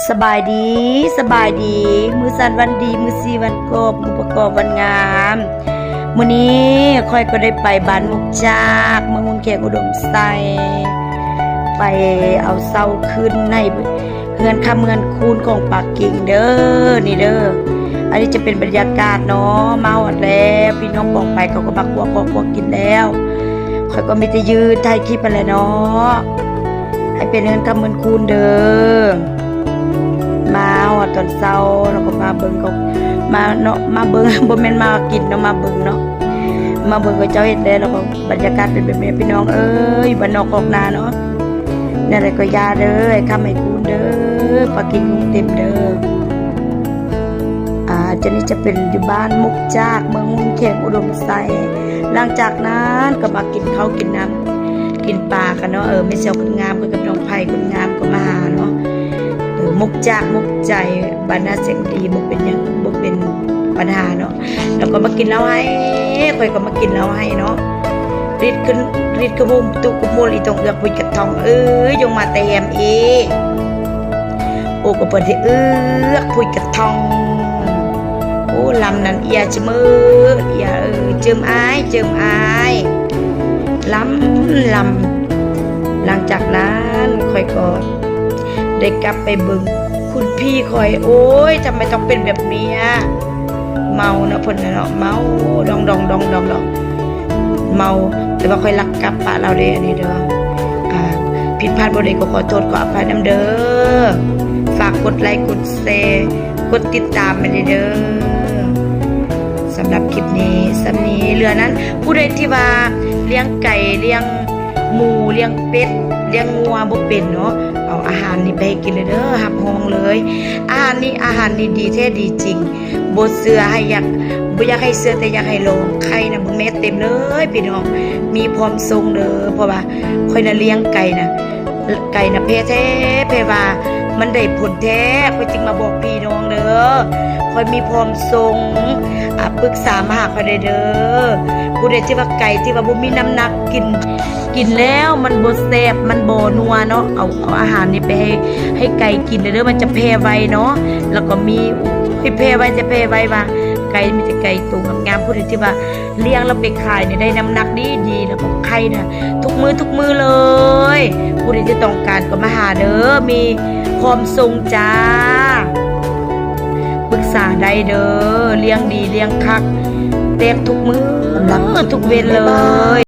ສະບາຍດີ ສະບາຍດີ ມື້ສັນວັນດີ ມື້ສີວັນກອບ ມື້ປະກອບວັນງາມ. ມື້ນີ້ຂ້ອຍກໍໄດ້ໄປບ້ານມຸກຈາກ ເມືອງຮຸນແຂງອຸດົມໄຊ ໄປເອົາເຊົາຄືນໃນເຮືອນຄຳເຮືອນຄູນຂອງປາກິງເດີ ນີ້ເດີ. ອັນນີ້ຈະເປັນບັນຍາກາດເນາະ ມາຮອດແລ້ວ ພີ່ນ້ອງປອງໄປເຂົາກໍມາຄົວເຄາະຄົວກິນແລ້ວ ຂ້ອຍກໍມີແຕ່ຢືນຖ່າຍຄລິບຫັ້ນແຫຼະເນາະ. ໃຫ້ເປັນເຮືອນຄຳເຮືອນຄູນເດີ. ມາຮອດຕອນເຊົ້າ ແລ້ວກໍມາເບິ່ງເຂົາ ມາເນາະ ມາເບິ່ງ ບໍ່ແມ່ນມາກິນເນາະ ມາເບິ່ງເນາະ ມາເບິ່ງເຂົາເຈົ້າເຮັດແລ້ວ ແລ້ວກໍບັນຍາກາດເປັນແບບນີ້ ພີ່ນ້ອງເອີຍ ບ້ານນອກຄອກນາເນາະ. ແນວໃດກໍຢ່າເດີ ໃຫ້ຄຳໃຫ້ຄູນເດີ ປາກິງຍຸງເຕັມເດີ. ອ່າ ອັນນີ້ຈະເປັນຢູ່ບ້ານມຸກຈາກ ເມືອງຮຸນແຂງອຸດົມໄຊ. ຫຼັງຈາກນັ້ນກໍມາກິນເຂົ້າກິນນ້ຳ ກິນປາກັນເນາະ. ເອີ ແມ່ສຽວຄົນງາມກັບນ້ອງໄພຄົນງາມກໍມາຫາເນາະ. ເອີ ມຸກຈາກມຸກໃຈ ບ້ານນາແສງດີ ບໍ່ເປັນຫຍັງ ບໍ່ເປັນບັນຫາເນາະ. ແລ້ວກໍມາກິນເຫຼົ້າໄຫ້ ຂ້ອຍກໍມາກິນເຫຼົ້າໄຫ້ເນາະ. ລິດຂຶ້ນ ລິດຂຶ້ນຫຸ້ມຕຸກໝູນ ອີ່ຕ້ອງເອືອກພຸ້ຍກະທ່ອງ ເອີ ຢົງມາແຕ່ແຮມເອ ໂອ້ ກໍເປີດຊິເອືອກພຸ້ຍກະທ່ອງ. ໂອ້ ລຳນັ້ນເອຍຈະເມີດ ເອຍເອີຍ ເຈີມອາຍ ເຈີມອາຍ ລຳ ລຳ. ຫຼັງຈາກນັ້ນຂ້ອຍກໍໄດ້ກັບໄປເບິ່ງຄຸນພີ່ຂ້ອຍ. ໂອ້ຍ ທຳໄມຕ້ອງເປັນແບບນີ້ອະ? ເມົາເນາະ ເພິ່ນນະເນາະ ເມົາດອງໆໆໆ ເມົາ ແຕ່ວ່າຂ້ອຍລັກກັບປະລາວເດ້ ອັນນີ້ເດີ. ອ່າ ຜິດພາດບໍ່ດີກໍຂໍໂທດຂໍອະໄພນຳເດີ. ຝາກກົດໄລກົດແຊ ກົດຕິດຕາມໃຫ້ແດ່ເດີ. ສຳລັບຄລິບນີ້ສ່ຳນີ້ ເຫຼືອນັ້ນ ຜູ້ໃດທີ່ວ່າລ້ຽງໄກ່ ລ້ຽງໝູ ລ້ຽງເປັດ ລ້ຽງງົວບໍ່ເປັນເນາະ ເອົາອາຫານນີ້ໄປໃຫ້ກິນເລີຍເດີ ຮັບຮອງເລີຍ. ອາຫານນີ້ ອາຫານນີ້ດີແທ້ດີຈິງ ບໍ່ເຊື່ອໃຫ້ຢາກ ບໍ່ຢາກໃຫ້ເຊື່ອ ແຕ່ຢາກໃຫ້ລອງ. ໄຂ່ນະເບິ່ງແມ້ ເຕັມເລີຍພີ່ນ້ອງ ມີພ້ອມສົ່ງເດີ. ເພາະວ່າຂ້ອຍນະລ້ຽງໄກ່ນະ ໄກ່ນະແພ້ແທ້ແພ້ວ່າ ມັນໄດ້ຜົນແທ້ ຂ້ອຍຈຶ່ງມາບອກພີ່ນ້ອງເດີ. ຂ້ອຍມີພ້ອມສົ່ງ ອ່າ ປຶກສາມາຫາຂ້ອຍໄດ້ເດີ. ຜູ້ໃດທີ່ວ່າໄກ່ທີ່ວ່າບໍ່ມີນ້ຳໜັກ ກິນ ກິນແລ້ວມັນບໍ່ແຊບ ມັນບໍ່ນົວເນາະ ເອົາ ເອົາອາຫານນີ້ໄປໃຫ້ ໃຫ້ໄກ່ກິນເດີ ມັນຈະແຜ່ໄວເນາະ. ແລ້ວກໍມີ ໂອ້ຍ ແຜ່ໄວແຕ່ແຜ່ໄວວ່າ ໄກ່ມີແຕ່ໄກ່ໂຕງາມໆ. ຜູ້ໃດທີ່ວ່າລ້ຽງແລ້ວໄປຂາຍນີ້ ໄດ້ນ້ຳໜັກດີໆ ແລ້ວກໍໄຂ່ນະ ທຸກມື້ທຸກມື້ເລີຍ. ຜູ້ໃດທີ່ຕ້ອງການກໍມາຫາເດີ ມີພ້ອມສົ່ງຈ້າ ປຶກສາໄດ້ເດີ. ລ້ຽງດີລ້ຽງຄັກ ແຕກທຸກມື້ ສຳລັບ ທຸກເວັນເລີຍ.